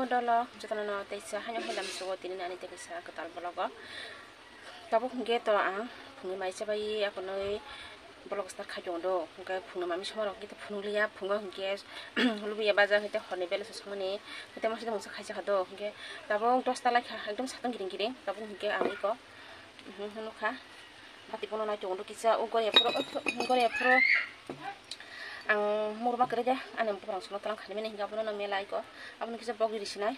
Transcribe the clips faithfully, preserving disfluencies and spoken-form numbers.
Dolo jotono no teisa haino haidam sugo tini ani tei kaisa kwtal vlog o. Tabuk hwnkhe to ang phungni mai chabai akonoi vlog start khai tongo do. Hwnkhe phungni mami somarok hwnkhe phunukliya, phungo hwnkhe lubuya baja hwnkhe horni bele sosongmani hwnkhe masa mungsa khaisa kha do. Hwnkhe tabuk dosta laikha ekdom satung giring giring, tabuk hwnkhe ang iko nukha. Bati bono nai tongo do kisa o gori aphuru, o gori aphuru ang murma kwrwi de ani buphang sono tlang khaimani hwnkhe abono mela iko, abono kisa bok riri sinai.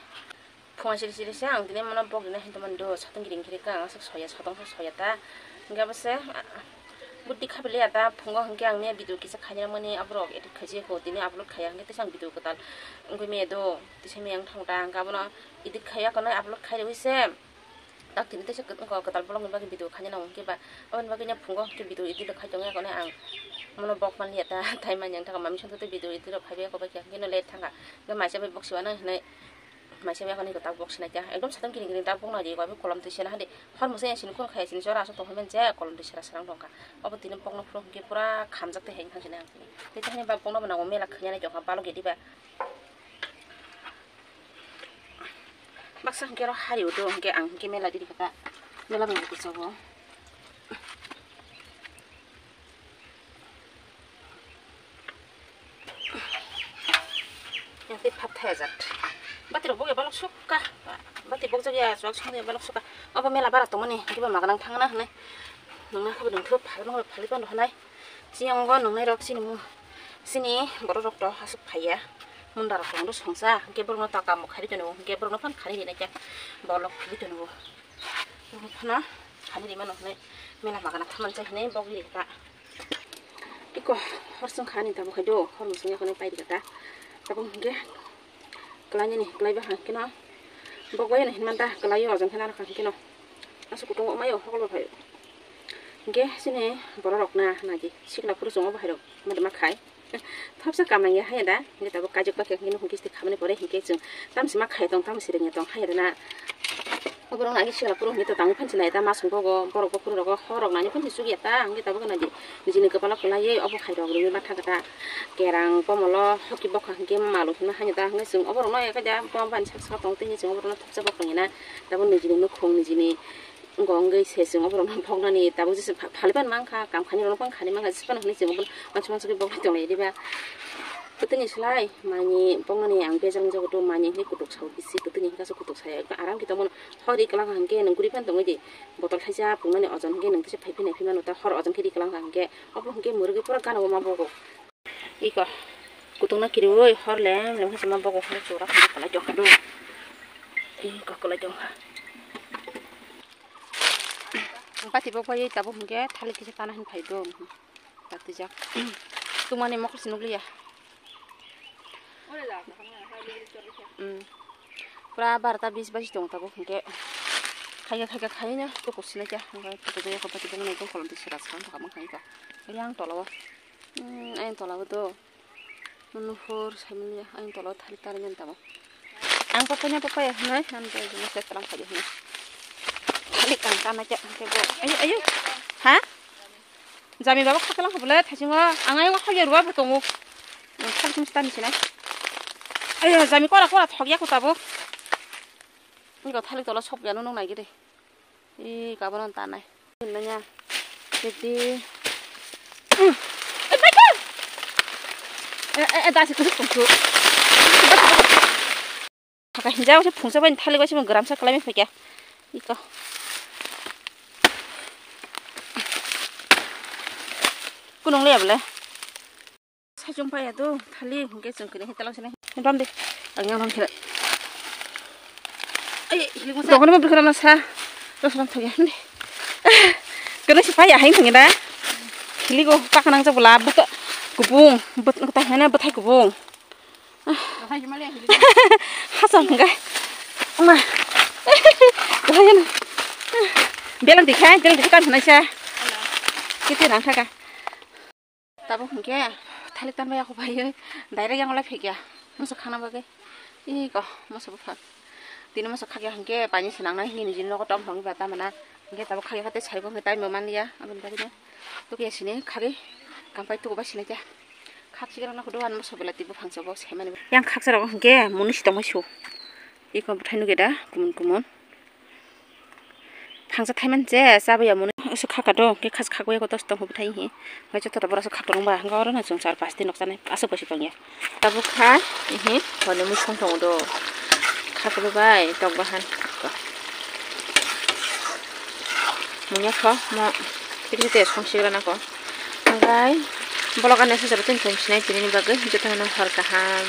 Phunga siri siri se ang tini mano bok rina hinwi tongmani do, satung giring giring kha, ang aswk soya, sotong khe soya ta. Hwnkhe abo se, ah, buddhi khaphiliya ta, phungo hwnkhe ang miya video kisa khainani mani aborok edit khaijak kho, tini upload khaiya hwnkhe teisa ang video kwtal wngwi maya do, teisa maya wng thang ta, hwnkhe abono edit khaiya kono upload khai rwi se. Tak tini teisa kwt-, wngkha kwtal vlog ni bagwi video khaina nango hwnkhe ba, aboni bagwi no phungo hwnkhe video edit rok khai tongya kono ang mono bok manliya ta, tai manya wngkha mami songthoto video edit rok khaibai kobakya hwnkhe no late thangkha, hwnkhe maisa bai bok siwano hinwi. Maisa bai akhani kwtal bok sinai kha. Ekdom satung kiring kiring ta bok nai di, koi kolom twi sena hadi. Hor mwsai sini kun khai sini jora aswk tong hwnmani je kolom twi sera sera wng tong kha. Obo tini bokno phuru hwnkhe pura khamjak tei hai wngkha sini ang tini. Tei tini ba bokno bo nango mela khanya nai tong kha balok ya diba. Baksa hwnkhe aro hari udo hwnkhe ang hwnkhe mela diri kha ta. Mela bai kisa bo. Yang tei phap thai ajat. Bati rok bokya balok sukha. Bati bokjak ya, chuak song ya balok sukha. Obo mela bara tongmani, kiba maganang thangna hwnwi. Nungna khabu nungthu phalmang rok phali pano hwnai. Chiyang go nungnai rok chini mu. Chini borok rok to aswk phaiya. Munda rok tong do songsa. Hwnkhe borok no taka mok khari tono. Hwnkhe borok no phan khani rinai khe. Bolok phili tono. Borok no phano khani rimano hwnwi. Mela magana thaman chai hwnwi bok ri kha. Iko hor song kha ni tabuk khai do, hor musung yakoni pai rikha ta. Tabuk hwnkhe kwlai nini, kwlai ba hwnkhe no. Bok bai no hinman ta, kwlai o ojong khe nang kha hwnkhe no. Aswk kutung o mayo, hokol bo phai. Hwnkhe chini borok rok na naidi, sikla phuru chwng o bo hai rok, ma de ma khai. Thopsa kamai ya haya da, hwnkhe tabuk kajak pakhe hwnkhe no hwnkhe khamani pore hwnkhe chwng tamsi ma khai tong, tamsi rwngya tong haya da na. Oborok agi sila puro hini to tangwi phansi nai ta masung bogo borok bo phuru rogo hor rok nani phansi chukya ta hwnkhe tabuk nadi nijini kwpalo kwlaiwi obo hai rok rwngwi ma thangkha ta kerang komolo hoki bokha hwnkhe malu hwnma haino ta hwnkhe chwng oborok no ekaida bwskango tong tini chwng oborok no thopsa bokha wngya na tabuk nijini nukhung nijini wngwi se chwng oborok no boknani tabuk jesa phaliban mankha kam khainai rok no phano khanwi mankha jesa phano hwnwi chwng oborok mansa mansa khe boknai tonglai diba. Kwtwini slai mani boknani ang bejal wngjago to mani hwnwi kutuk sao bisi kwtwini hwnkhe aswk kutuk saya aram khe tongmano. Hor ri kwlangkha hwnkhe nwng kwrwi phano tongwi di. Botol thaisa pungnani ojon hwnkhe nwng teisa phai phai nai phai mano ta hor ojon khe ri kwlangkha hwnkhe. Obo hwnkhe mwrwgwi pura gana o ma bogo. Iko kutung no kiriwi hor lem lem khe se ma bogo hwnwi chura hwnwi kwlai tongkha do. Iko kwlai tongkha. Bati bo pai tabuk hwnkhe thalik kisa tana hwn phai do. Tatijak. Tumani mokol se nukliya. Hmm. Pura barota bis baji tongo tabuk hwnkhe. Khaika khaika khaina to kusinai kya. Hwnkhe to kudo yakho pati bongni ekdom kolom twi sera sera wngkha khaika. Yang tola o. Hmm, ayang tola o do. Nuhur saimanya ayang tola o thalik tari mani tamo. Ang papanya papaya hwnwi, ang to juma se kalam khaji hwnwi. Thalik ang tana kya hwnkhe bo. Ayo, ayo. Ha? Jami baba khakhe langkha bole thaisingo ang ayung khakya ruwa bo tongo. Ang thalik simi tani sinai. Ayo jami kora kora thokya ko tabuk. Niko thalik tola sop ya nung nai gede. E kabono tanai. Nanya. Jadi. Eh, eh, eh, dasi kusuk kusuk. Kaka hinja wasi phungsa bai thalik wasi gram sa kalai phai kya. Iko. Kunung le abla. Sa chung paya do thalik hingke chung kini hita lang sini. Ram de. Ang yang ram kira. Ay, hilik masa. Dokon mo berkara na sa. Terus ram thagi. Kena si paya hain thagi da. Hilik o pakanang jabula beto kubung bet nang ta hena betai kubung. Hasam hingke. Ma. Belang dikhai, belang dikhai kan hwnai sa. Kiti nang thaka. Tabuk hingke thalik tanbai ako bai direct yang olai phekya. Moso khana bagwi. Iko moso bupha. Tini moso khakya hingke pani sinang nai hingke nijini nogo tom thangwi ba tamana. Hingke tabuk khakya kate saibo hingke time bo manliya. Aboni bagwi no. Tukya sini khagwi kampai tukuba sinai kya. Khak sigra no kudu an moso belati buphang sobo semani. Yang khaksa rogo hingke muni sitongma su. Iko bwthai nugwi da kumun kumun. Thangsa thaiman je chabwi ya munu. Aswk khaka do, hwnkhe khas khakbai ya kotor tong bwthai hi. Hwnkhe joto borok aswk khak tong ba, hwnkhe oro no chwng char pasti nok chanai aswk bai se tong ya. Tabuk kha, ihi, hwnwi mui song tongo do. Khaklo bai, tok bahan. Munya kho, mo, kiti kiti song sigra na kho. Hwnkhe, bolok ani aswk jora tong sinai tini ni bagwi, joto no hor kaham.